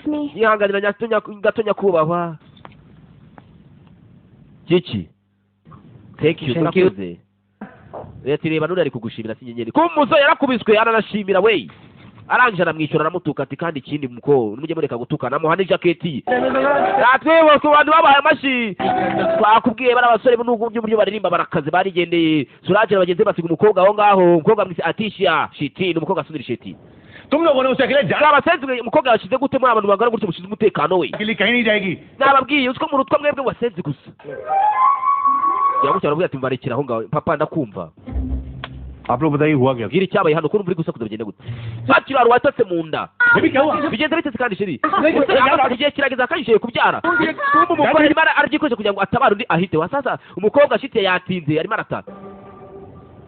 Me. Yihanganira gato nyakubahwa. Kiki, thank you. Thank you. Urakoze. Leta ireba none ari kugushimira si inyenyeri ko umusore yarakubiswe aranashimira we, arangije aramwishyura, aramutuka ati kandi ikindi muko mujye mureka gutukana, amuha n'ijaketi ye. Natwe ku bantu babaye amashyi twakubwiye bari abasore n'ubwo by'uburyo baririmba barakaze, barigendeye. Suraje na bagenzi be basiga umukobwa aho ngaho. Umukobwa mwise Atisha Shiti, ni umukobwa Sunil Shiti. तुम लोगों ने उसे अकेले जाने Abasenzi, umukobwa yashize gute muri abantu bangana gutyo mushinzwe umutekano we? के लिए कहीं नहीं जाएगी। Nababwiye uziko mu rutwa mwebwe wasenze gusa yagutya. Baravuga ati mbarekera aho ngaho papa, ndakumva. आप लोग बताइए, हुआ क्या? Bwira icyabaye hano, ko numva uri gusakuza, bigenda gute? Sakiraro watatse mu nda. Baby, क्या हुआ? Bigenze biteze kandi chérie, igihe kirageze akanyishyuye kubyara. Kumva umugore arimo arabyikoresha kugira ngo atabare undi ahite wa. Sasa umukobwa ashitse yatinze, arimo arataka.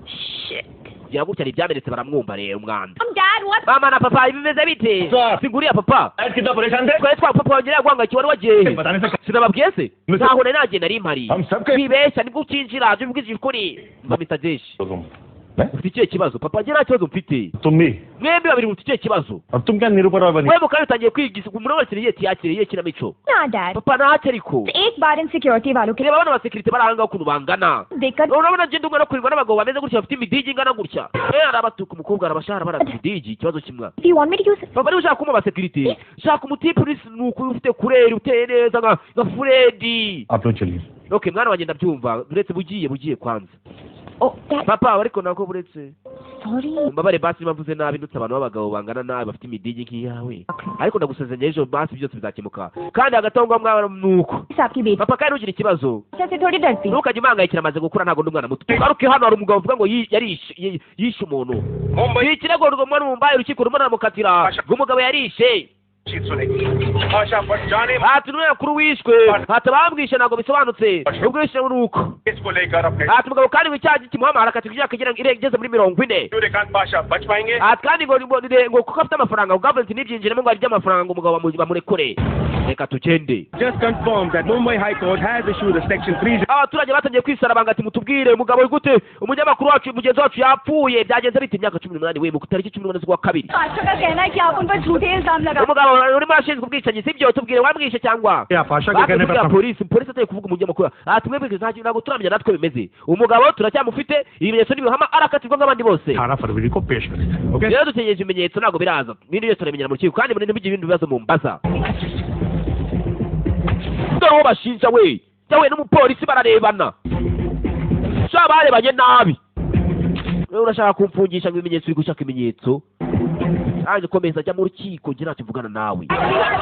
Shit. Kugira gutya ibyamenetse baramwumva rero umwanda. Mom, Dad, what? Mama na papa, bimeze bite? Singuriya papa. आज कितना परेशान थे। Twari twa papa wanjye yaguhangayikiye, wari wagiye he? बताने से Sinababwiye se? Ntaho nari nagiye, nari mpari. हम सबके Wibeshya, nibwo ukinjira jya ubwije ukuri. Mba Mr. Jeshi. तुम Ufite ikihe kibazo papa? Njye nta kibazo mfite. तुम भी। Mwembi babiri mufite ikihe kibazo? अब तुम क्या निरूपा रॉय बनी? We mukanya utangiye kwigiza umuntu wese yiye tiyakire yiye kinamico. Nah, Dad. Papa, ntacyo ariko. एक बार इन सिक्योरिटी वालों के Reba bano basekirite bari ahangaha ukuntu bangana. देखकर Urabona ngenda umwana kurirwa n'abagabo bameze gutya, bafite imidigi ingana gutya. Eh, arabatuka umukobwa, arabashara barata imidigi, ikibazo kimwe. If you want me to use Papa, niba ushaka kumpa abasekirite, shaka umutipe uri nuko ufite couleur, uteye neza nka Freddy. आप लोग चलिए। Okay mwana wanjye, ndabyumva, buretse bugiye bugiye kwanza. Oh, Dad. Papa, ariko nako buretse. Sorry. Mbabare basi niba mvuze nabi, ndutse abantu b'abagabo bangana nabi bafite imidigi nk'iyawe, ariko ndagusezeranya ejo basi byose bizakemuka. Kandi hagati aho ngaho mwana nuko आपकी बेटी papa, kandi ntugire ikibazo. से थोड़ी डरती। Ntukajye umangayikira, amaze gukura, ntabwo ndi umwana muto. Tugaruke hano, hari umugabo uvuga ngo yarishe yishe umuntu. Mumbai Ni ikirego rwo muri Mumbai, urukiko rumwe ruramukatira ngo umugabo yarishe. सुनेगी आशा भट्ट जाने Ati n'umunyamakuru wishwe, ati abamwishe ntabwo bisobanutse, ubwo wishe ni uko. इसको लेकर अपने Ati umugabo kandi ngo icyaha kimuhama, arakatirwa imyaka igera igeze muri 40. Suryakant Pasha बच पाएंगे? Ati kandi ngo kuko afite amafaranga, ngo gavumenti ntibyinjiremo ngo arye amafaranga, ngo umugabo bamurekure. Reka tugende. Just confirmed that Mumbai High Court has issued a Section 3 Abaturage batangiye kwisarabanga ati mutubwire umugabo gute umunyamakuru wacu mugenzi wacu yapfuye, byagenze bite? Imyaka 18 we, mu tariki 18 z'ukwa kabiri. Pasha का कहना है कि आप उन पर झूठे इल्जाम लगा Umugabo urimo arashinzwe ubwicanyi, sibyo? Tubwire, wamwishe cyangwa? या पाशा के कहने Bakubwira पर polisi, polisi ateye kuvuga umunyamakuru ati mwebwe ntabwo turamenya natwe bimeze, umugabo turacyamufite, ibimenyetso nibihama arakatirwa nk'abandi bose. 18 फरवरी को पेश करेंगे, okay? Rero dutegereje ibimenyetso, ntabwo biraza, ibindi byose turamenyera mu rukiko, kandi muri ntibigire ibindi bibazo mumbaza. Dore uwo bashinja we yahuye n'umupolisi bararebana sha, barebanye nabi. Wewe urashaka kumfungisha ngo ibimenyetso, uri gushaka ibimenyetso. Nanjye komeza ajya mu rukiko, njye ntacyo mvugana nawe.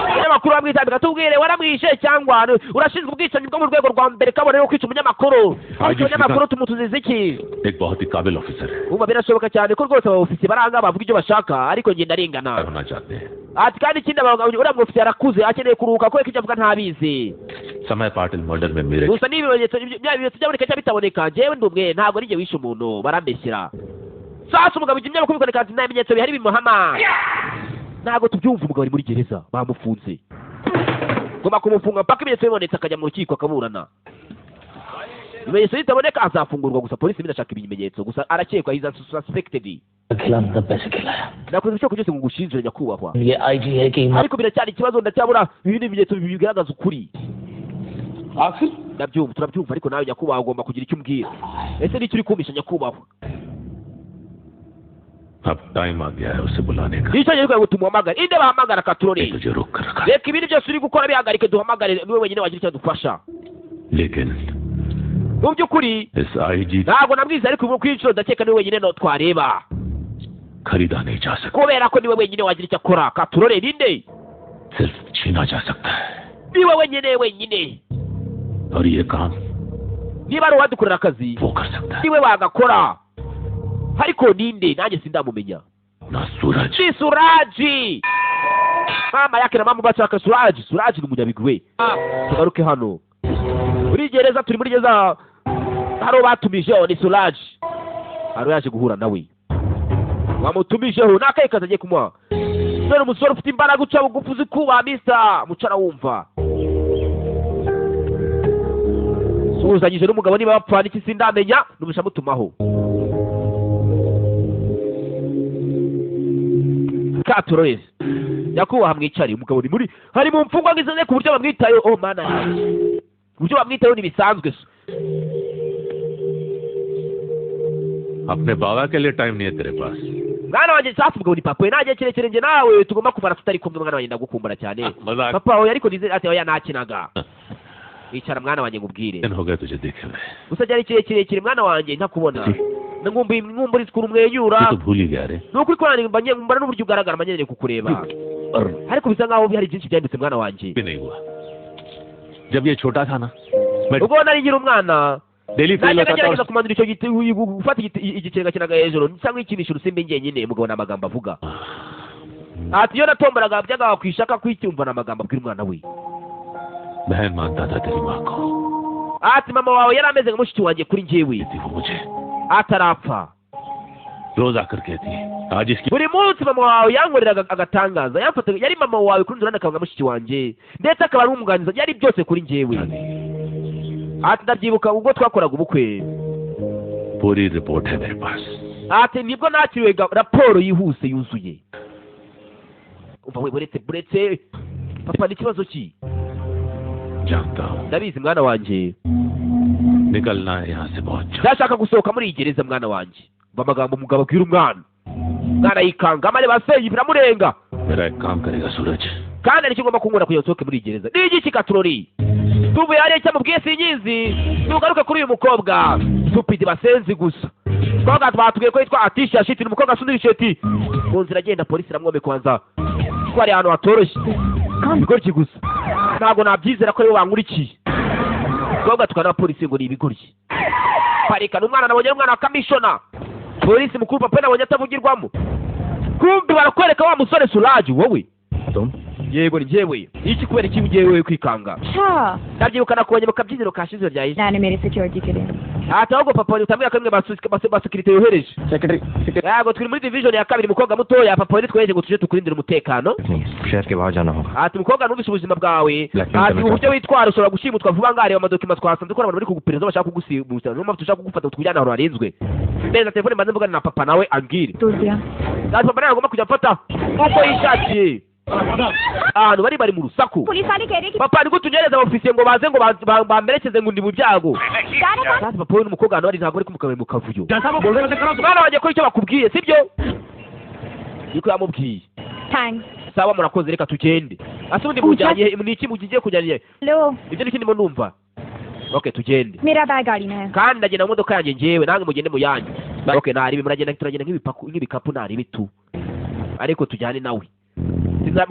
Umunyamakuru bamwitambika, tubwire, waramwishe cyangwa urashinzwe ubwicanyi bwo mu rwego rwa mbere kabone yo kwica umunyamakuru? Haji Umunyamakuru tumutuziza iki? एक बहुत ही काबिल ऑफिसर है। Umva, birashoboka cyane ko rwose aba ofisiye baranga bavuga ibyo bashaka, ariko njye ndarengana. होना चाहते हैं। Ati kandi ikindi uriya mwofisiye arakuze, akeneye kuruhuka kubera ko ibyo avuga ntabizi. समय पाटिल मर्डर में मेरे Gusa niba ibimenyetso bya bimenyetso byaboneka cyangwa bitaboneka, njyewe ndi umwe, ntabwo ari njye wishe umuntu, barambeshyera. Sasa umugabo igihe kubiboneka ati nta bimenyetso bihari bimuhama, ntabwo tubyumva. Umugabo ari muri gereza, bamufunze, ngomba kumufunga mpaka ibimenyetso bibonetse, akajya mu rukiko akaburana. Ibimenyetso bitaboneka azafungurwa. Gusa polisi irashaka ibimenyetso, gusa arakekwa, he's suspected. खिलाफ पैसे खिलाया। Nakoze ibishoboka byose ngo ngushinjire nyakubahwa. ये आईजी है कि Ariko biracyari ikibazo, ndacyabura ibindi bimenyetso bigaragaza ukuri. आखिर Ndabyumva, turabyumva, ariko nawe nyakubahwa ugomba kugira icyo umbwira. Ese nicyo uri kumpisha nyakubahwa? अब टाइम आ गया है उसे बुलाने का। Nicyo gihe ngo tumuhamagare. Inde bahamagara katurore? तुझे रोक कर रखा है। Reka ibindi byose uri gukora bihagarike, duhamagare, niwe wenyine wagira icyo adufasha. लेकिन Mu by'ukuri इस IG ntabwo nabwize, ariko ubu kw'inshuro ndakeka niwe wenyine no twareba. खरीदा नहीं जा सकता। Kubera ko niwe wenyine wagira icyo akora. Katurore ninde? सिर्फ छीना जा सकता है। Niwe wenyine wenyine. और ये काम Niba ari uwadukorera akazi, वो कर सकता है। niwe wagakora, ariko ninde? Nanjye sindamumenya. ना सूरज। Ni Suraji, mama yake na mama bashaka Suraji. Suraji ni umunyabigwi we. Tugaruke hano muri gereza, turi muri gereza, hari uwo batumijeho, ni Suraji. Hari yaje guhura nawe bamutumijeho, ni akahe kazi agiye kumuha? Dore umusore ufite imbaraga, uca bugufi, uzi kubaha misa mucara wumva suhuzanyije n'umugabo, niba bapfana iki sindamenya, numusha mutumaho. Katuroreze nyakubahwa, mwicare. Umugabo ni muri hari mu mfungwa nk'izo ku buryo bamwitayeho. Oh mana yanjye, uburyo bamwitayeho ntibisanzwe so. अपने बाबा के लिए टाइम नहीं है तेरे पास। Mwana wanjye, sasa umugabo ni papa we, nta gihe kirekire njye nawe tugomba kumara tutari kumwe. Mwana wanjye, ndagukumbura cyane. मजाक Papa we, ariko nize ati oya, nakinaga. Icara mwana wanjye ngubwire. दिन हो गए तुझे देखे हुए। Gusa byari kirekire mwana wanjye ntakubona, nkumbuye, nkumbura ukuntu umwenyura. तू तो भूल ही गया रे। Ni ukuri ko nanjye mbona n'uburyo ugaragara mba kukureba, और ariko bisa nkaho hari byinshi byahindutse mwana wanjye. भी नहीं हुआ। जब ये छोटा था ना, मैं Ubwo nari nkiri umwana, daily fail najyaga होता था ngerageza और kumanura icyo giti, gufata igiceri ngakinaga hejuru nsa nk'ikinisha urusimbi njyenyine. Umugabo ni amagambo avuga ati iyo natomboraga byagawa ku ishaka kwicyumva, ni amagambo abwira umwana we. बहन मानता था तेरी माँ को। Ati mama wawe yari ameze nka mushiki wanjye kuri njyewe. थी वो मुझे Atarapfa, रोज आकर कहती आज इसकी buri munsi mama wawe yankoreraga agatangaza, yamfataga, yari mama wawe kuri rundi akaba nka mushiki wanjye, ndetse akaba ari umwunganizi, yari byose kuri njyewe. Ati ndabyibuka ubwo twakoraga ubukwe. पूरी रिपोर्ट है मेरे पास। Ati nibwo nakiriwe raporo yihuse yuzuye. Umva we, buretse buretse papa, ni ikibazo ki? जानता हूँ। Ndabizi mwana wanjye. निकलना है यहाँ से बहुत जल्द। Ndashaka gusohoka muri iyi gereza mwana wanjye. Umva amagambo umugabo abwira umwana, umwana yikanga amareba se biramurenga. मेरा एक काम करेगा सूरज? Kandi hari icyo ugomba kunkora kugira ngo usohoke muri iyi gereza. Ni igiki? Katurori tuvuye hariya cyamubwiye sinyizi. Tugaruke kuri uyu mukobwa stupid basenzi gusa. Umukobwa batubwiye ko yitwa Atisha Shiti, ni umukobwa asundira isheti. Mu nzira agenda, polisi iramwome kwanza ko ari ahantu hatoroshye. Ibigoryi gusa, ntabwo nabyizera ko aribo bankurikiye. Umukobwa tukana polisi ngo ni ibigoryi. Parika ni umwana nabonye ari umwana wa kamishona polisi mukuru. Papa nabonye atavugirwamo, kumbi barakwereka wa musore Suraji. Wowe? तुम? Yego, ni njyewe. Iki kubera iki ugiye wewe kwikanga? अच्छा। Ndabyibuka nakubonye mu kabyiniro kashize rya नानी मेरे सिक्योरिटी के लिए। Ati ahubwo papa utambwira ko rimwe basekirite yohereje. Secretary. Yego, turi muri division ya kabiri, mukobwa mutoya. Papa wari twohereje ngo tuje tukurindire umutekano. नहीं, शहर के बाहर जाना होगा। Ati mukobwa, numvise ubuzima bwawe. Blackmail Ati करना uburyo witwara ushobora gushimutwa vuba ngaha. Reba amadokima twasanze ko abantu bari kuguperereza bashaka kugusimusa, niyo mpamvu dushaka kugufata tukujyana ahantu harinzwe neza. Telefone mbanze mvugane na papa nawe ambwire. तोड़ दिया। Ati papa nawe agomba kujya amfata uko yishakiye. Ahantu bari bari mu rusaku. Police वाले कह रहे Papa, ni gute unyereza abofisiye ngo baze ngo bamperekeze ngo ndi mu byago? कि गाना Sasa papa we n'umukobwa ahantu bari ntabwo bari kumukabari mu kavuyo. जैसा वो बोल रहे करो। Mwana wanjye, ko icyo bakubwiye sibyo niko yamubwiye. Thanks. Sawa, murakoze, reka tugende. Ase ubundi mujyanye ni iki mugiye kujyanye? Hello. Ibyo ni ndimo numva. Okay, tugende. मेरा बैग गाड़ी में है। Kandi ndagenda mu modoka yanjye njyewe, namwe mugende mu yanyu. Okay, naribi muragenda, turagenda nk'ibipaku nk'ibikapu, naribi tu, ariko tujyane nawe.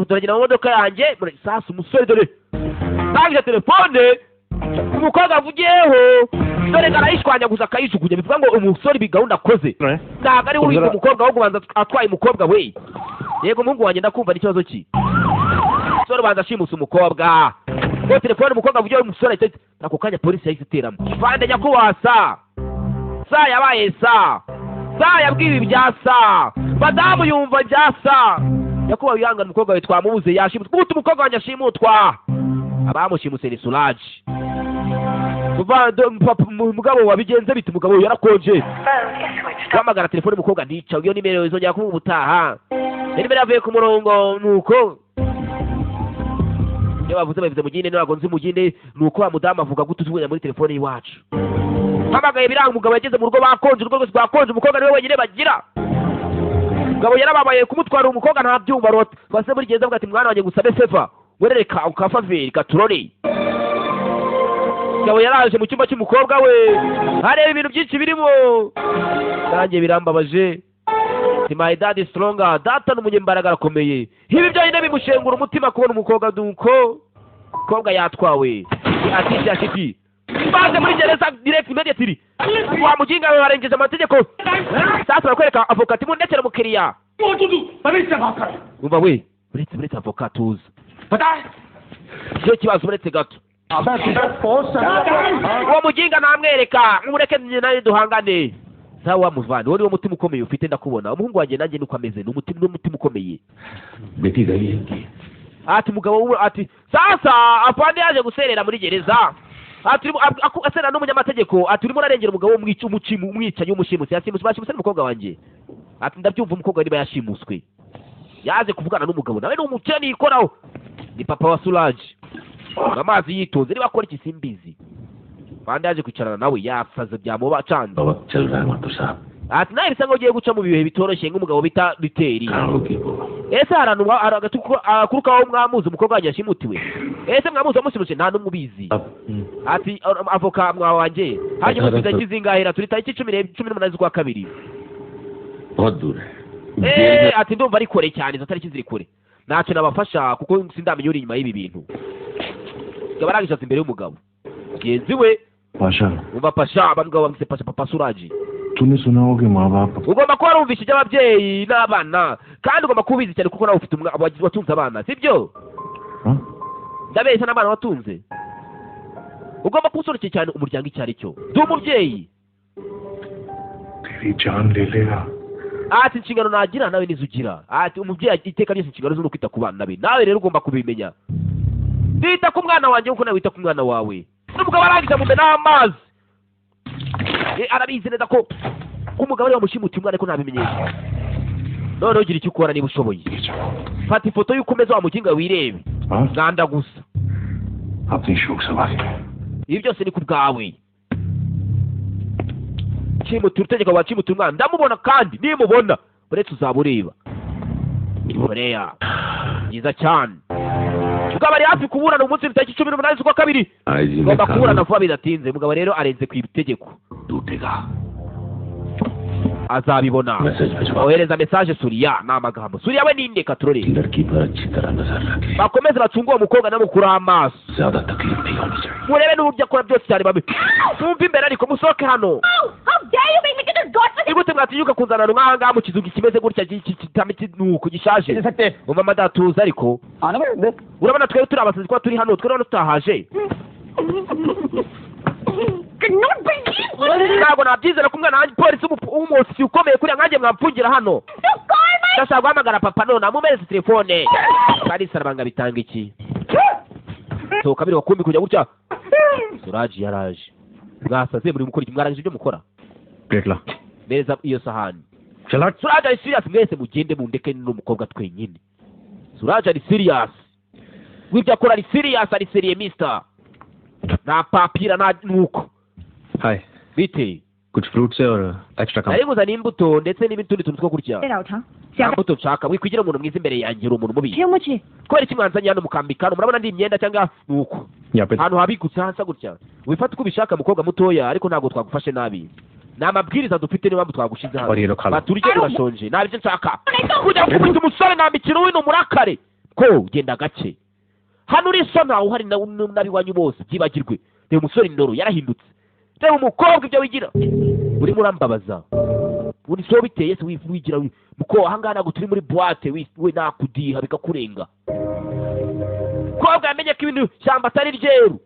Turagenda mu modoka yanjye. Sasa umusore dore tangije telefone umukobwa avugiyeho, dore arayishwanyaguza akayijugunya. Bivuga ngo umusore ibi gahunda akoze ntabwo ari we urinze umukobwa, ahubwo ubanza atwaye umukobwa we. Yego umuhungu wanjye, ndakumva. Ni ikibazo ki? Umusore ubanza ashimusa umukobwa ngo telefone umukobwa avugiyeho, umusore ahita ako kanya polisi yahise iteramo. Vande nyakubahwa, sa sa yabaye sa sa yabwiwe ibya sa madamu yumva ibya sa. Nyakubahwa wihangane, umukobwa wawe twamubuze, yashimutwe. Gute umukobwa wanjye ashimutwa? Abamushimuse ni Suraji. Mugabo wabigenze bite? Umugabo yarakonje, guhamagara telefone umukobwa ntica. Iyo nimero izongera kuba ubutaha, nimero yavuye ku murongo. Nuko iyo bavuze babivuze muginde, ntabwo nzi muginde. Nuko wa mudamu avuga gute uzubunya muri telefone y'iwacu hamagaye biranga. Umugabo yageze mu rugo bakonje, urugo rwose rwakonje. Umukobwa niwe wenyine bagira. Umugabo yarababaye kumutwara umukobwa ntabyumva. Rota twase muri gereza avuga ati mwana wanjye ngusabe favor, werereka ukafaveri katurori. Umugabo yaraje mu cyumba cy'umukobwa we areba ibintu byinshi birimo, nanjye birambabaje. Ati my dad is stronger, data ni umunyembaraga arakomeye. Ibi byonyine bimushengura umutima kubona umukobwa. Nuko umukobwa yatwawe ni Atisha Shiti, baze muri gereza direct immediately. Wa mujinga we, warengeje amategeko. Sasa barakwereka avocat mundekera umukiriya. Umva we, uretse uretse avocat tuza icyo kibazo, uretse gato. Uwo mujinga namwereka, mureke nawe duhangane. Sawa muvandi, wowe niwo mutima ukomeye ufite, ndakubona umuhungu wanjye. Nanjye niko ameze, ni umutima n'umutima ukomeye. बेटी गई है इनकी। Ati umugabo we ati sasa afande yaje guserera muri gereza, ati aserera n'umunyamategeko, ati urimo urarengera umugabo w'umwica umwicanyi w'umushimusi, yashimuse, bashimuse n'umukobwa wanjye. Ati ndabyumva, umukobwa niba yashimuswe. Yaje kuvugana n'umugabo, nawe ni umukene yikoraho, ni papa wa Suraj. Amazi yitonze, niba akora iki simbizi. Kandi yaje kwicarana nawe, yasaze byamubacanze. वक्त चल रहा है माथुर साहब। Ati nawe bisa nkaho ugiye guca mu bihe bitoroshye nk'umugabo bita Biteri. कहाँ रुकी वो? Ese hari ahantu hari agakuru kaho mwamuzi umukobwa wanjye yashimutiwe? Ese mwamuzi wamushimuse? Nta n'umwe ubizi. अब Ati avoka mwa wanjye, hanyuma tariki zingahera? Turi tariki 12, 18 z'ukwa kabiri. बहुत दूर है। Ati ndumva ari kure cyane, izo tariki ziri kure, ntacyo nabafasha kuko sindamenya uri inyuma y'ibi bintu. Ngabo arangije aza imbere y'umugabo mugenzi we. Pasha. Umva Pasha, abangabo bamwise Pasha, papa Suraji. तूने सुना होगा कि माँ बाप Ugomba kuba warumvishe iby'ababyeyi n'abana, kandi ugomba kuba ubizi cyane kuko nawe ufite watunze abana, sibyo? हाँ? Ndabeshya? N'abana watunze, ugomba kuba usobanukirwa cyane umuryango icyo ari cyo. Ndi umubyeyi. तेरी जान ले लेगा। Ati inshingano nagira nawe nizo ugira. Ati umubyeyi iteka ryose inshingano ze ni ukwita ku bana be, nawe rero ugomba kubimenya. Ndita ku mwana wanjye kuko nawe wita ku mwana wawe. N'umugabo arangije amumena amazi. Arabizi neza ko umugabo ari wamushimutiye umwana, ariko ntabimenyesha. Noneho ugira icyo ukora niba ushoboye, fata ifoto y'uko umeze wa muginga, wirebe. हाँ? Mwanda gusa. अपनी शोक सवारी। Ibi byose ni ku bwawe. Shimuta urutegeko wanshimuta umwana, ndamubona, kandi nimubona uretse uzaba ureba. Koreya byiza cyane. Mugabo ari hafi kuburana umunsi tariki 18 z'ukwa kabiri. IG ने Ugomba kuburana कानून vuba bidatinze. Mugabo rero arenze ku itegeko. टूटेगा। Azabibona. Message भिजवा। Ohereza message Suriya. Ni amagambo Suriya we ninde katurore. लड़की पर अच्छी तरह नजर रखे। Bakomeze bacunge uwo mukobwa namukuraho amaso. ज्यादा तकलीफ नहीं होनी चाहिए। Murebe n'uburyo akora byose cyane, babi mwumve imbere, ariko musohoke hano. Oh, how dare you bring me to this godforsaken Ni gute mwatinyuka kunzana ahantu nk'aha ngaha mu kizu kimeze gutya nuko gishaje? Umva madatuza, ariko urabona twebwe turi abasazi kuba turi hano, twe urabona tutahaje. Cannot believe Ntabwo nabyizera ko umwana wanjye polisi w'umunsi ukomeye kuriya nkanjye mwamfungira hano. To call my Ndashaka guhamagara papa none, amumereze telefone. Kalisa arabanga bitanga iki sohoka biri wakumbi kujya gutya. Suraji yaraje. Mwasaze muri mukora iki? Mwarangije ibyo mukora? Plate ला। Meza iyo sahani. चला। Suraji ari serious. Mwese mugende mundeke n'umukobwa twenyine. Suraji ari serious w'ibyo akora, ari serious, ari sérieux mister, nta papira nta nuko. Hi. Bite? कुछ फ्रूट्स है और extra कम। Nari nguzaniye imbuto ndetse n'ibindi tuntu two kurya. उठा। Nta mbuto nshaka, wikwigira umuntu mwiza imbere yanjye, uri umuntu mubi. क्यों मुझे Kubera iki mwanzanye hano mukambika hano? Murabona ndi imyenda cyangwa nuko? यहाँ पे Ahantu habigutse hasa gutya, wifata uko ubishaka mukobwa mutoya, ariko ntabwo twagufashe nabi, ni amabwiriza dufite, niyo mpamvu twagushize hano. और ये लो, खा लो। Baturye, urashonje. Nta byo nshaka kujya gukubita umusore, nta mikino, wino murakare ko genda gake hano uri so ntawe uhari n'abiwanyu bose byibagirwe. Reba umusore indoro yarahindutse, reba umukobwa ibyo wigira, urimo urambabaza, uri so biteye se wigira muko ahangaha ntabwo turi muri boîte, we nakudiha bikakurenga. Kobwa yamenye ko ibintu shyamba atari ryeru,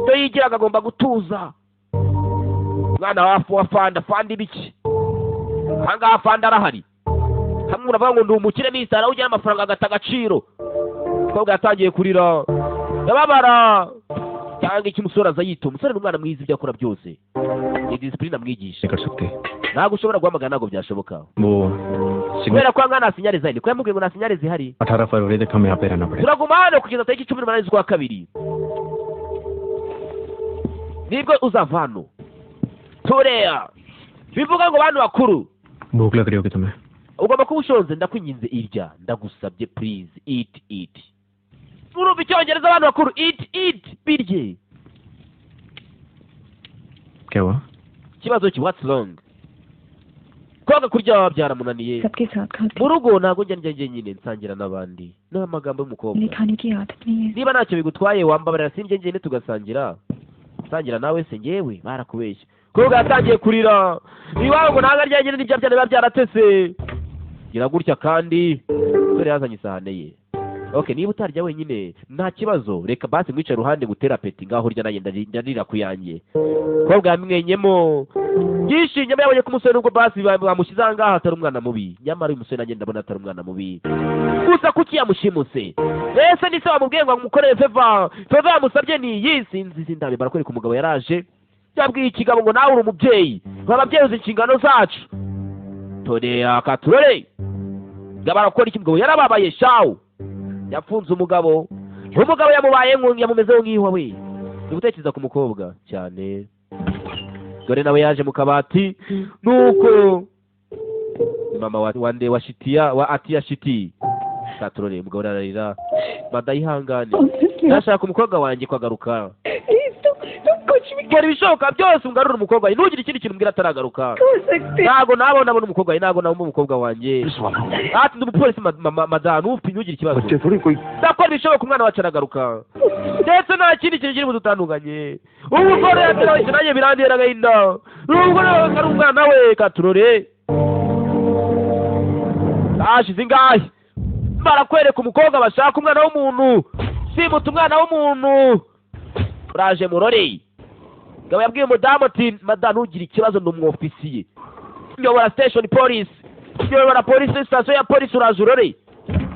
ibyo yigiraga agomba gutuza. Mwana wa fanda fanda ibiki ahangaha? Fanda arahari hamwe, uravuga ngo ndi umukire misara, ujyana amafaranga agata agaciro. Umukobwa yatangiye kurira, ndababara cyangwa iki? Umusore aza yita umusore ni umwana mwiza, ibyo akora byose ni discipline amwigisha. नहीं कर सकते। Ntabwo ushobora guhamagara, ntabwo byashoboka. वो signal Kubera ko ahangaha nta signal zihari, ko yamubwiye ngo nta signal zihari. 18 फरवरी तक हमें यहाँ पे रहना पड़ेगा। Turaguma hano kugeza tariki 18 z'ukwa kabiri, nibwo uzava hano. Tureya bivuga ngo bantu bakuru. भूख लग रही होगी तुम्हें। Ugomba kuba ushonze, ndakwinginze irya, ndagusabye, please eat, eat. Urumva icyongereza abantu bakuru? Eat, eat, birye. क्या हुआ? Ikibazo ki? What's wrong? Koga kurya byaramunaniye. सबके साथ खाती Mu rugo ntabwo njya ndya njyenyine, nsangira n'abandi, ni amagambo y'umukobwa. मेरे खाने की आदत नहीं है। Niba ntacyo bigutwaye wambabarira sinjye njyenyine tugasangira, nsangira nawe se ngewe barakubeshya. Koga yatangiye kurira iwabo ngo ntabwo arya njyenyine, n'ibyo byana biba byaratese gira gutya. Kandi dore yazanye isahane ye. Okay, niba utarya wenyine nta kibazo, reka basi mwicaye iruhande ngutera appétit, ngaho urya nanjye ndarira ku yanjye. Kobwa yamwenyemo yishimye, yabonye ko umusore nubwo basi bamushyize aha ngaha atari umwana mubi. Nyamara uyu musore nanjye ndabona atari umwana mubi gusa, kuki yamushimuse? Ese ni se wamubwiye ngo amukorere favor? Favor yamusabye ni iyi? Sinzi, sindabe. Barakwereka umugabo yaraje, yabwiye ikigabo ngo nawe uri umubyeyi, ababyeyi uzi inshingano zacu. Tore akaturore. Barakora iki? Mugabo yarababaye shawu, yafunze umugabo, umugabo yamubaye yamumezeho nk'ihwa we. Ni gutekereza ku mukobwa cyane. Dore nawe yaje mu kabati, nuko mama wa nde wa Shitiya wa Atiya Shiti saturore. Umugabo ararira, madayihangane, ndashaka umukobwa wanjye kwagaruka. Kora ibishoboka byose ungarure umukobwa wanjye, ntugire ikindi kintu umbwira ataragaruka. Ntago nabona umukobwa wanjye, ntago nabona umukobwa wanjye. Ati ndi umupolisi madamu, ntugire ikibazo, ndakora ibishoboka umwana wacu aragaruka, ndetse nta kindi kintu kiri budutandukanye. Umugore yaterawe nanjye birantera agahinda, umugore ari umwana we. Katurore hashize ingahe barakwereka umukobwa bashaka umwana w'umuntu, simuta umwana w'umuntu. Uraje murore. Gabo yabwiye umudamu ati madamu ntugire ikibazo, ndi umwofisiye, nyobora station police, nyobora police station ya police. Uraje urore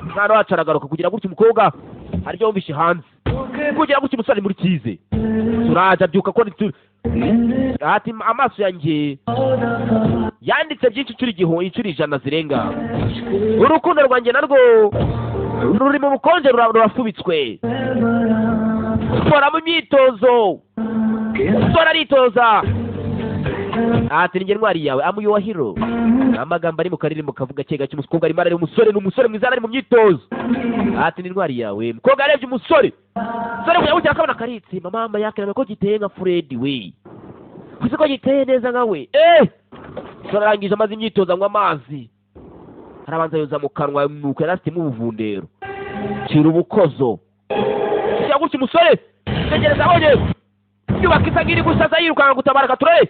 umwana wacu aragaruka. Kugira gutya umukobwa hari ibyo wumvishe hanze, kugira gutya umusore muri kize turaje abyuka ko ati amaso yanjye yanditse byinshi inshuro igihumbi, inshuro 100 zirenga. Urukundo rwanjye narwo ruri mu bukonje, rurafubitswe. Kora mu myitozo, umusore aritoza. Ati ninjye ntwari yawe, am your hero. Amagambo ari mu karirimbo kavuga gake gake. Umukobwa arimo arareba umusore, ni umusore mwiza, ari mu myitozo. Ati ni intwari yawe. Umukobwa arebye umusore, umusore kugira ngo akabona karitsi mama yakirame ko giteye nka Fred we, uzi ko giteye neza nka we. Arangije amaze imyitozo, anywa amazi, arabanza yoza mu kanwa, nuko yari afitemo ubuvundero, cira ubukozo. Kugira gutya umusore tegereza abonye yubaka isa nk'iri gusaza, yirukanka gutabara katurere.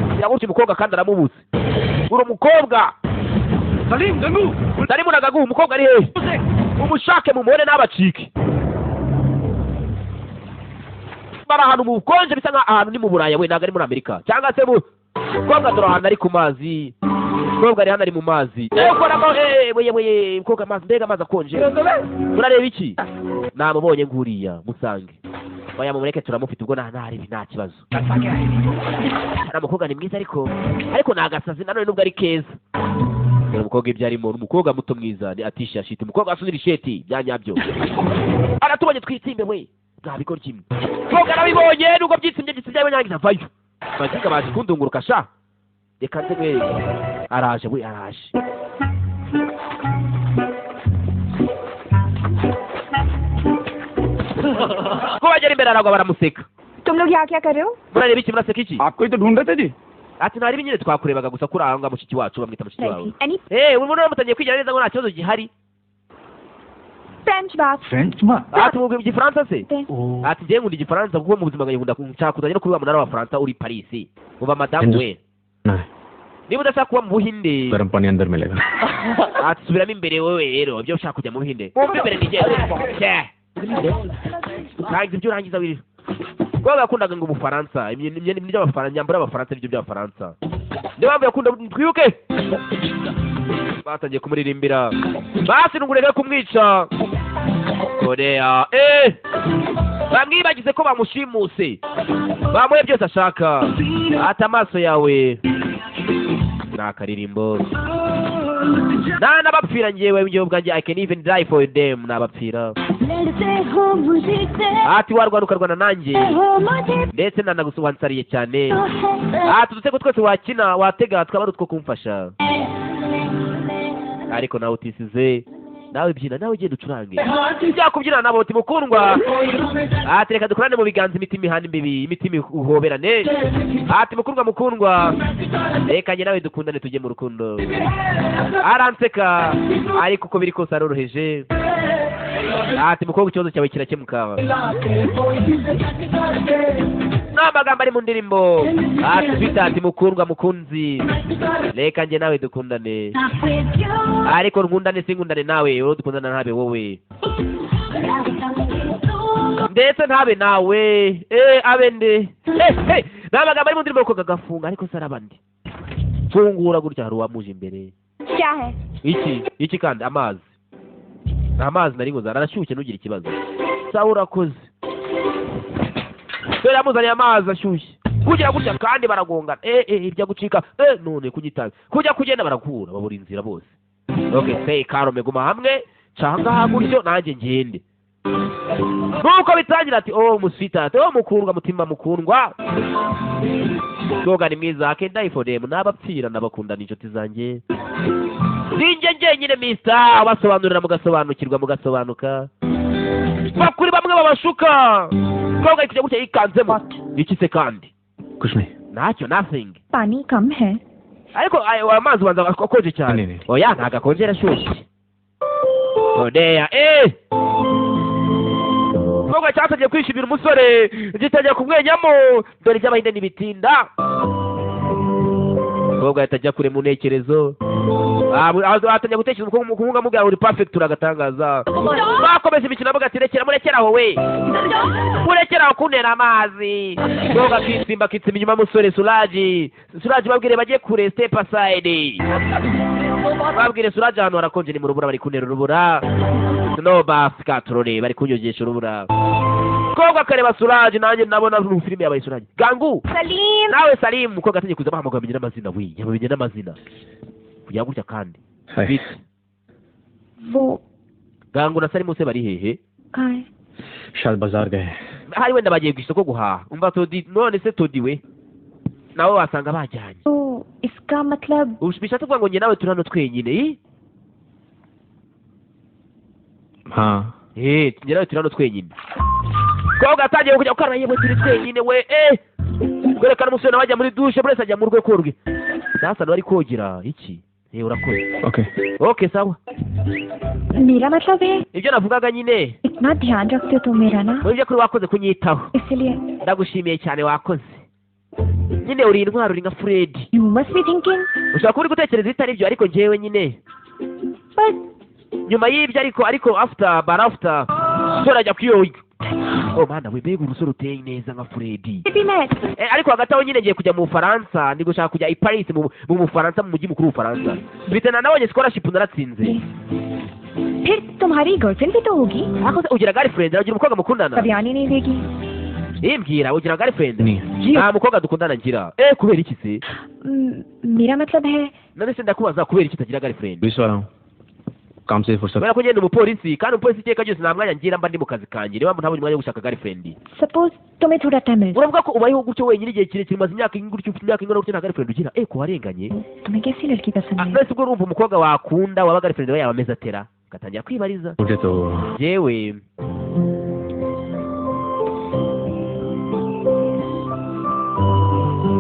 Kugira gutya umukobwa kandi aramubuze. Uri umukobwa Salimu na Gagu, umukobwa ari hehe? Umushake mumubone n'abacike. Bari ahantu mu bukonje, bisa nkaho ahantu ni mu Buraya we, ntabwo ari muri Amerika cyangwa se mu mukobwa. Dore ahantu ari ku mazi, umukobwa ari hano ari mu mazi. Koramo weye weye, umukobwa amazi, mbega amazi akonje. Murareba iki? Namubonye nguriya, musange oya mumureke turamufite, ubwo nta ntari nta kibazo. Ari umukobwa ni mwiza, ariko ni agasazi nanone nubwo ari keza. Dore umukobwa ibyo arimo, ni umukobwa muto mwiza, ni Atisha Shiti, umukobwa wasunira isheti bya nyabyo. Aratubonye twitsimbe we, ntabikora kimwe. Umukobwa arabibonye nubwo byitsimbe byitsimbe byangiza avayo. Bakiga baje kundunguruka sha, reka nze mwereke. Araje we, araje. Ko bagera imbere aragwa baramuseka. तुम लोग यहाँ क्या कर रहे हो? Murareba iki? Muraseka iki? आपको ही तो ढूंढ रहे थे जी. Ati ntari nyine twakurebaga gusa kuri aho ngaho mushiki wacu, bamwita mushiki wawe. Any ubu mutangiye kwigira neza ngo nta kibazo gihari. French बात. French में Ati mubwira igifaransa se? Ati njye nkunda igifaransa kuko mu buzima bwanjye nkunda nshaka kuzajya no kuri wa munara w'Abafaransa uri Paris. Muba madamu we, niba udashaka kuba mu Buhinde, गर्म पानी अंदर मिलेगा. Ati subiramo imbere wowe rero, ibyo ushaka kujya mu Buhinde wumve imbere nigende. Urangiza ibyo urangiza wirira. Kuko yakundaga ngo Ubufaransa, imyenda by'Abafaransa, imyambaro y'Abafaransa, ibyo by'Abafaransa. Niyo mpamvu yakunda. Twibuke batangiye kumuririmbira basi nungureke kumwica Korea. Bamwibagize ko bamushimuse, bamuhe byose ashaka. Ati amaso yawe ni akaririmbo nta n'abapfira njyewe njyewe ubwanjye, I can even die for them, nabapfira. Ati warwana ukarwana nanjye, ndetse nanagusobansariye cyane. Ati udutego twose wakina watega twaba ari utwo kumfasha, ariko nawe utisize, nawe byina, nawe ugenda ucurange, byakubyina nabo uti mukundwa. Ati reka dukorane mu biganza, imitima ihana imbibi, imitima ihoberane. Ati mukundwa mukundwa, reka njye nawe dukundane tujye mu rukundo. Aranseka ariko uko biri kose aroroheje. Ati mukobwa ikibazo cyawe kirakemuka. N'amagambo ari mu ndirimbo. Ati twita ati mukundwa mukunzi, reka njye nawe dukundane, ariko nkundane sinkundane nawe, wowe dukundana ntabe wowe, ndetse ntabe nawe, abe nde. N'amagambo ari mu ndirimbo kagafunga, ariko se arabandi fungura gutya hari uwamuje imbere. क्या है? Iki iki kandi amazi, amazi nari ngoza arashyushye, ntugire ikibazo. Sawa urakoze. Dore yamuzaniye amazi ashyushye. Kugira gutya kandi baragongana, ibyo gucika, none kugitanga kujya kugenda barakura, babura inzira bose. Okay, stay calm, guma hamwe cyangwa gutyo nanjye ngende. Nuko bitangira ati oh musita, ati oh mukundwa, mutima mukundwa, Koga ni mwiza, akenda ifodemu n'abapfira n'abakundana inshuti zanjye. Ninjye njyenyine mister basobanurira mugasobanukirwa mugasobanuka. Bakuri bamwe babashuka. Koga ikujya gutya yikanzemo. Iki se kandi? कुछ नहीं. Ntacyo, nothing. पानी कम है. Ariko ayo amazi ubanza akonje cyane. Oya ntago akonje, arashyushye. Odeya eh! Koga cyatangiye kwishimira umusore, gitangira kumwenyamo, dore iby'abahinde ntibitinda. Koga ahita ajya kure mu ntekerezo. Atangira gutekereza umuhungu amubwira uri perfect, uragatangaza. Bakomeza imikino avuga ati rekera, murekera aho we, murekera aho kuntera amazi. Koga akitsimba akitsimba inyuma y'umusore Suraji. Suraji babwire bajye kure, step aside. Babwire Suraji ahantu harakonje ni mu rubura, bari kuntera urubura. Snow bath katrore bari kunyogesha urubura. Koga akareba Suraji, nanjye nabona mu filime yabaye Suraji. Gangu Salim, nawe Salim. Koga atangiye kuza bahamagara bamenye n'amazina we, yabamenye n'amazina. Kugira gutya kandi. Wo Gangu na Salim bose bari hehe? कहाँ है? शायद बाजार गए. Hari wenda bagiye ku isoko guhaha. Umva Todi, none se Todi we nawe wasanga bajyanye. तो इसका मतलब Bishatse kuvuga ngo njye nawe turi hano twenyine, eh? हाँ. Eh, njye nawe turi hano twenyine. Koga atangiye kujya gukaraba, yewe turi twenyine we, eh! Kwerekana umusore nawe ajya muri dushe, buri wese ajya mu rwego rwe. Sasa nawe ari kogera iki? Eh, urakoze. Okay. Okay, sawa. मेरा मतलब है Ibyo navugaga nyine, इतना ध्यान रखते हो तुम मेरा ना, muri byo kuri wakoze kunyitaho. इसलिए Ndagushimiye cyane wakoze. Nyine uri intwaro, uri nka Fred. You must be thinking Ushobora kuba uri gutekereza ibitari byo, ariko njyewe nyine पर nyuma y'ibyo ariko after but after umusore ajya kwiyoga. Oh mana we, mbega umusore uteye neza nka Fred. भी मैं Eh, ariko hagati aho nyine ngiye kujya mu Bufaransa, ndi gushaka kujya i Paris mu Bufaransa, mu mujyi mukuru w'Ubufaransa. Mfite na nabonye scholarship naratsinze. फिर तुम्हारी गर्लफ्रेंड भी तो होगी. Ariko se ugira girlfriend, ugira umukobwa mukundana? कभी आने नहीं देगी. Imbwira, ugira girlfriend? नहीं. Nta mukobwa dukundana ngira. Eh, kubera iki se? मेरा मतलब है None se ndakubaza kubera iki utagira girlfriend? Police वाला हूँ, काम से फुर्सत. Kubera ko ngenda umupolisi, kandi umupolisi iteka ryose nta mwanya ngira, mba ndi mu kazi kanjye, niyo mpamvu ntabonye umwanya wo gushaka girlfriend. Suppose तुम्हें थोड़ा टाइम मिल, Uravuga ko ubayeho gutyo wenyine igihe kirekire, umaze imyaka gutyo, ufite imyaka ingana gutyo, nta girlfriend ugira. Eh, ko warenganye. तुम्हें कैसी लड़की पसंद Ah, है? none se ubwo urumva umukobwa wakunda waba girlfriend we yaba ameze atera? Ugatangira kwibariza. मुझे तो Jewe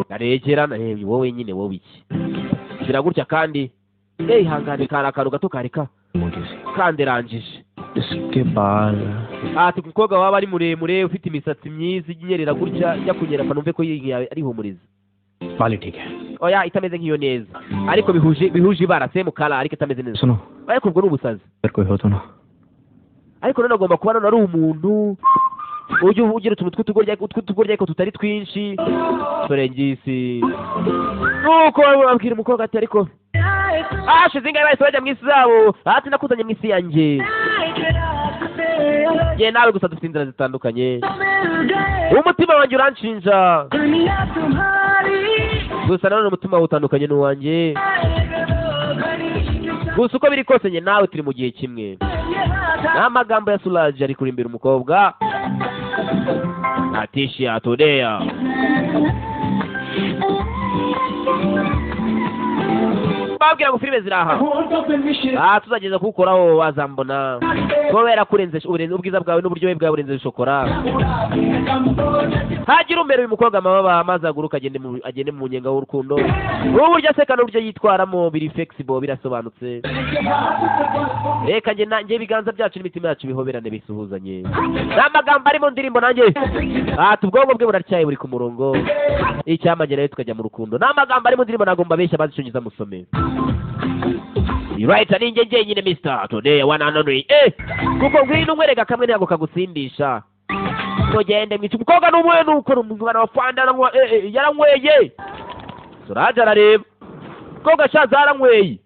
naregera narebye wowe nyine, wowe iki shyira gutya kandi eh, ihangane, kari akantu gato kareka मोटी सी kanderangije. इसके बाल. Ati umukobwa waba ari muremure, ufite imisatsi myiza inyerera gutya, ijya kunyerera numve ko iyi yawe arihumuriza. बाल ही ठीक है. Oya itameze nk'iyo neza, ariko bihuje ibara, same color, ariko itameze neza. सुनो, Ariko ubwo ni ubusazi. अगर कोई हो तो ना. Ariko none agomba kuba none ari umuntu ujya ugira utuntu tw'utugoryi ariko tutari twinshi. Dore ngisi nuko babwira umukobwa ati ariko hashize ingahe bahise bajya mu isi zabo. Ati nakuzanye mu isi yanjye, njye nawe gusa dufite inzira zitandukanye. Umutima wanjye uranshinja, gusa nanone umutima wawe utandukanye n'uwanjye. Gusa uko biri kose njye nawe turi mu gihe kimwe. Ni amagambo ya Suraji ari kurimbira umukobwa atishi atodeya. Babwira ngo filime ziraha, ah, tuzageza kuwukoraho wazambona kubera kurenze ubwiza bwawe n'uburyohe bwawe burenze shokora. Hagira umera uyu mukobwa amababa maze aguruka agende mu munyenga w'urukundo. Uburyo aseka n'uburyo yitwaramo biri flexible, birasobanutse. Reka njye nanjye ibiganza byacu n'imitima yacu bihoberane bisuhuzanye. Ni amagambo ari mu ndirimbo nanjye. Ati ubwonko bwe buratyaye buri ku murongo, icyampa njye nawe tukajya mu rukundo. Ni amagambo ari mu ndirimbo, ntabwo mbabeshya, bazicongiza musome. Right, ninjye njyenyine Mr. Today one and only. Eh, kuko ngwino nkwereka kamwe ntabwo kagusindisha. Tugende mwica umukobwa n'umwe nuko umwana wa fanda yaranyweye. Suraji arareba. Umukobwa ashaje yaranyweye.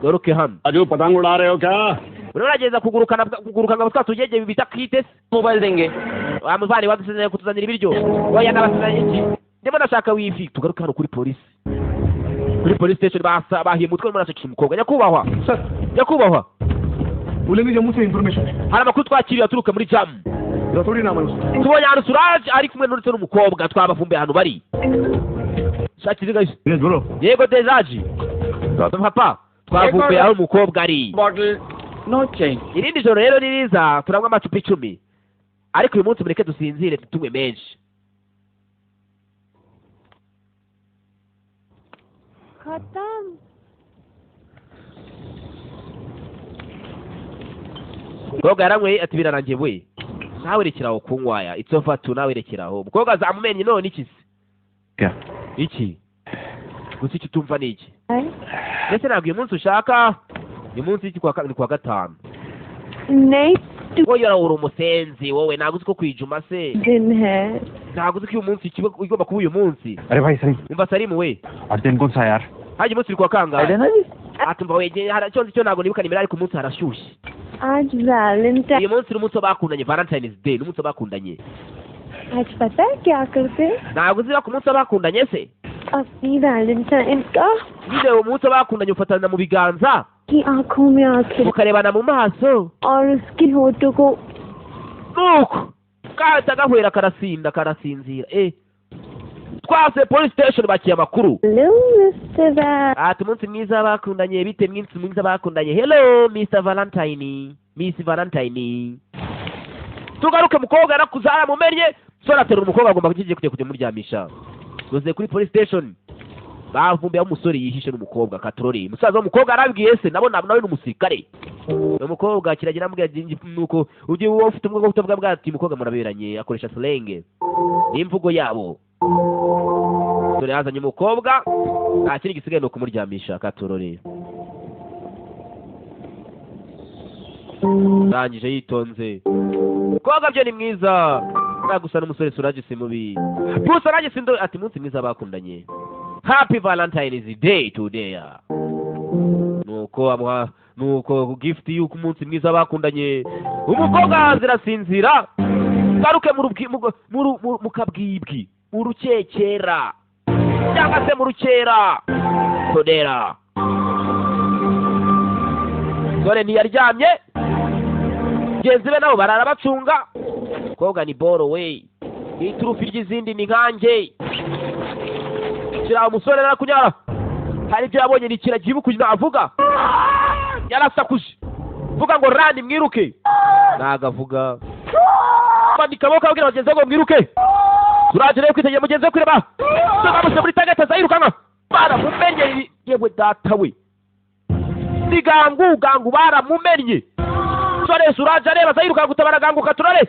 Garuke hano. Raju पतंग उड़ा रहे हो क्या? Urimo kuguruka ngo twa tugege bita kitese. Mobile देंगे. Amuvani wadusezeranye kutuzanira ibiryo. Oya nabasezeranye iki? Ndimo ndashaka wifi. Tugaruke hano kuri polisi. Kuri police station basa bahiye umutwe murasakisha umukobwa. Nyakubahwa, sir, nyakubahwa, बोलेंगे जम्मू से information है। Hari amakuru twakiriye aturuka muri Jammu. Rathori नाम है उसका। Tubonye ahantu Suraj ari kumwe n'uretse n'umukobwa, twabavumbuye ahantu bari. Shakira yes, बोलो। Yego Dejaji, papa, twavumbuye aho umukobwa ari. Bottle, no change. Irindi joro rero niriza turanywa amacupa 10, ariko uyu munsi mureke dusinzire tunywe menshi. खत्म। Umukobwa yaranyweye ati birarangiye we, nawe rekeraho kunywaya, it's over to, nawe rekeraho. Umukobwa azamumenye none iki se? Kya? Iki gusa icyo utumva ni iki? Ndetse ntabwo uyu munsi ushaka, uyu munsi iki ni kuwa gatanu. नहीं Wowe uri umusenzi wowe, ntabwo uzi ko kwijuma se? दिन है। Ntabwo uzi ko uyu munsi kiba igomba kuba uyu munsi? अरे भाई Salim, Umva Salimu we, आज दिन कौन सा है यार? hajya umunsi uri kuwa kangahe? ना जी। Atumva wegeye hari icyo nzi cyo ntabwo nibuka nimero, ariko umunsi harashyushye. आज Valentine. Uyu munsi ni umunsi w'abakundanye, Valentine's Day, ni umunsi w'abakundanye. आज पता है क्या करते? Ntabwo uzi ko umunsi w'abakundanye se? अपनी वैलेंटाइन का Nyine uwo munsi w'abakundanye ufatana mu biganza, की आंखों में आंखें mukarebana mu maso, और उसकी होठों को nuko kahita gahwera karasinda karasinzira. Twase police station bakiye amakuru. Hello mister Val. Ati umunsi mwiza bakundanye, bite mwinsi mwiza bakundanye. Hello Mr Valentine, Miss Valentine. Tugaruke, mukobwa yarakuze aramumennye, sora aterura umukobwa agomba kugiye kujya kumuryamisha. Tuze kuri police station bavumbuye aho umusore yihishe n'umukobwa katorori. Umusaza w'umukobwa arabwiye se nabo nawe ni umusirikare. Umukobwa kiragira amubwira ati nuko ugiye wowe ufite umwuga wo kutavuga bwa ati umukobwa muraberanye, akoresha slang n'imvugo yabo. Dore yazanye umukobwa, nta kindi gisigaye ni ukumuryamisha katorori. Arangije yitonze. Umukobwa byo ni mwiza, nta gusa n'umusore Suraj si mubi. Gusa nanjye sindo ati munsi mwiza bakundanye. Happy Valentine's Day today. Nuko amuha nuko gift y'uko umunsi mwiza bakundanye. Umukobwa zirasinzira. Garuke mu rubwi mu kabwibwi, mu rukekera cyangwa se mu rukera todera. Dore ntiyaryamye, genzi be nabo barara bacunga. Umukobwa ni boro we, iturufi ry'izindi ni nkanjye. Kira umusore narakunyara, hari ibyo yabonye ni kiragibuka avuga, yarasakuje vuga ngo rani mwiruke, nagavuga manika amaboko abwira bagenzi be ngo mwiruke. Turaje rero kwitegera mugenzi we kureba bamuse muri tagata zayirukanka, baramumenye. Yewe data we, ni gangu gangu, baramumennye. Sore Suraje areba azayirukanka gutabara ganguka turare.